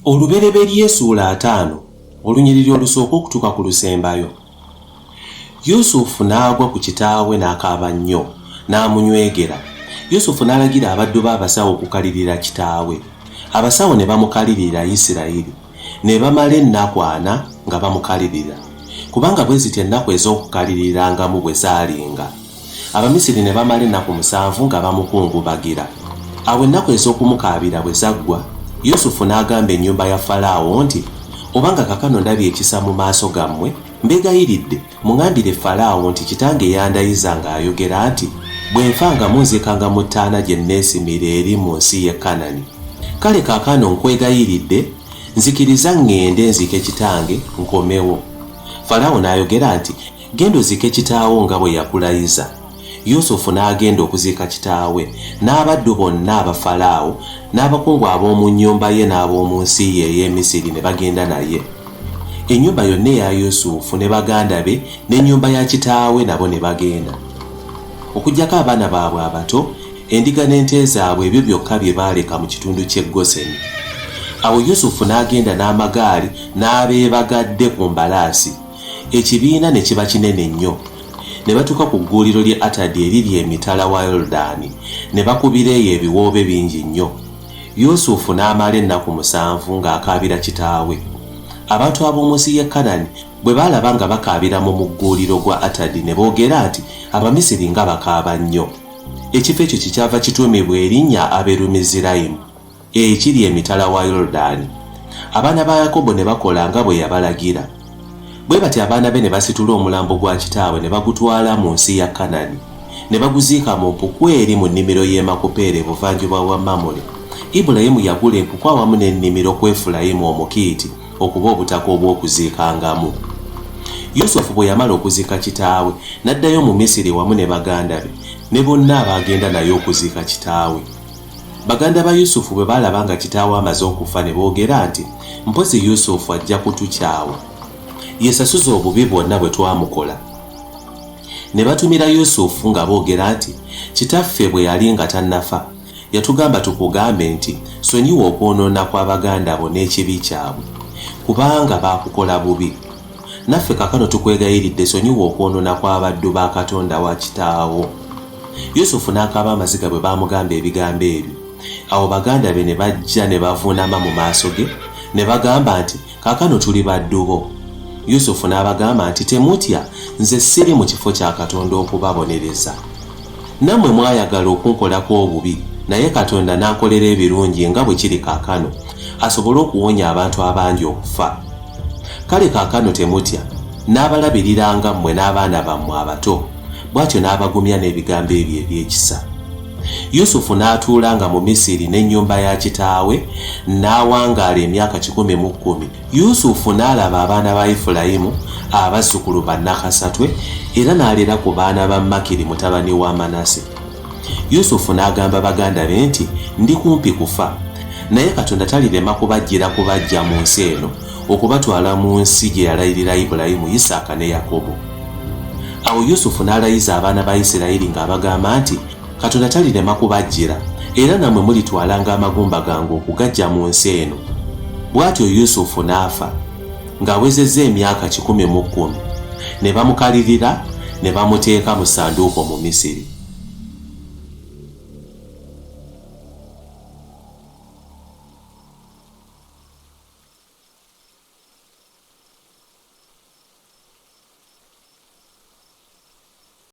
Olubereberye essuula ataano olunyiriri olusooka okutuuka ku lusembayo. Yusufu n'agwa ku kitaawe n'akaaba nnyo, n'amunywegera. Yusufu n'alagira abaddu be abasawo okukalirira kitaawe. Abasawo ne bamukalirira Isirayiri, ne bamala ennaku ana nga bamukalirira, kubanga bwe zityo ennaku ez'okukalirirangamu bwe zaalinga. Abamisiri ne bamala ennaku musanvu nga bamukungubagira. Awo ennaku ez'okumukaabira bwe zaggwa, Yusufu n'agamba ennyumba ya Falaawo nti, Obanga kaakano ndabye ekisa mu maaso gammwe, mbeegayiridde, muŋŋambire Falaawo nti kitange yandayiza ng'ayogera nti, Bwe nfa nga munziikanga mu ttaana gye nneesimira eri mu nsi y'e Kanani. Kale kaakano nkwegayiridde, nzikiriza ŋŋende nziike kitange, nkomewo. Falaawo n'ayogera nti, Genda oziike kitaawo nga bwe yakulayiza. Yusufu n'agenda okuziika kitaawe, n'abaddu bonna aba Falaawo, n'abakungu ab'omu nnyumba ye n'ab'omu nsi ye ey'e Misiri ne bagenda naye. Ennyumba yonna eya Yusufu ne baganda be n'ennyumba ya kitaawe nabo ne bagenda. Okuggyako abaana baabwe abato, endiga n'ente zaabwe ebyo byokka bye baaleka mu kitundu ky'e Goseni. Awo Yusufu n'agenda n'amagaali n'abeebagadde ku mbalaasi. Ekibiina ne kiba kinene nnyo, ne batuuka ku gguuliro ly'e Atadi eriri emitala wa Yoludaani, ne bakubira eyo ebiwoobe bingi nnyo. Yusufu n'amala ennaku musanvu ng'akaabira kitaawe. Abantu ab'omu nsi y'e Kanani bwe baalaba nga bakaabira mu mugguuliro gwa Atadi, ne boogera nti, Abamisiri nga bakaaba nnyo! Ekifo ekyo kyekyava kituumibwa erinnya Aberumizirayimu. Ekiri emitala wa Yoludaani. Abaana ba Yakobo ne bakola nga bwe yabalagira. Bwe batyo abaana be ne basitula omulambo gwa kitaabwe ne bagutwala mu nsi ya Kanani, ne baguziika mu mpuku eri mu nnimiro y'e Makupeera ebuvanjuba bwa Mamule. Ibulayimu yagula empuku awamu n'ennimiro ku Efulayimu Omukiiti okuba obutaka obw'okuziikangamu. Yusufu bwe yamala okuziika kitaawe, n'addayo mu Misiri wamu ne baganda be, ne bonna abaagenda naye okuziika kitaawe. Baganda ba Yusufu bwe baalaba nga kitaawe amaze okufa ne boogera nti, Mpozzi Yusufu ajja kutukyawa, yeesasuze obubi bwonna bwe twamukola. Ne batumira Yusufu nga boogera nti, Kitaffe bwe yali nga tannafa, yatugamba tukugambe nti, Sonyiwa okwonoona kwa baganda bo n'ekibi kyabwe, kubanga baakukola bubi. Naffe kaakano tukwegayiridde sonyiwa okwonoona kw'abaddu ba Katonda wa kitaawo. Yusufu n'akaaba amaziga bwe baamugamba ebigambo ebyo. Awo baganda be ne bajja ne bavuunama mu maaso ge, ne bagamba nti, Kaakano tuli baddu bo. Yusufu n'abagamba nti, Temutya, nze siri mu kifo kya Katonda okubabonereza. Nammwe mwayagala okunkolako obubi, naye Katonda n'ankolera ebirungi nga bwe kiri kaakano, asobole okuwonya abantu abangi okufa. Kale kaakano temutya, nnaabalabiriranga mmwe n'abaana bammwe abato. Bw'atyo n'abagumya n'ebigambo ebyo eby'ekisa. Yusufu n'atuulanga mu Misiri n'ennyumba ya kitaawe, n'awangaala emyaka 110. Yusufu n'alaba abaana ba Efulayimu, abazzukulu ba nnakasatwe, era n'alera ku baana ba Makiri mutabani wa Manase. Yusufu n'agamba baganda be nti, Ndi kumpi kufa, naye Katonda talirema kubaggyira kubaggya mu nsi eno okubatwala mu nsi gye yalayirira Ibulayimu, Isaaka ne Yakobo. Awo Yusufu n'alayiza abaana ba Isirayiri ng'abagamba nti, Katonda talirema kubajjira, era nammwe mulitwalanga amagumba gange okugaggya mu nsi eno. Bw'atyo Yusufu n'afa ng'awezezza emyaka 110, ne bamukalirira ne bamuteeka mu ssanduuko mu Misiri.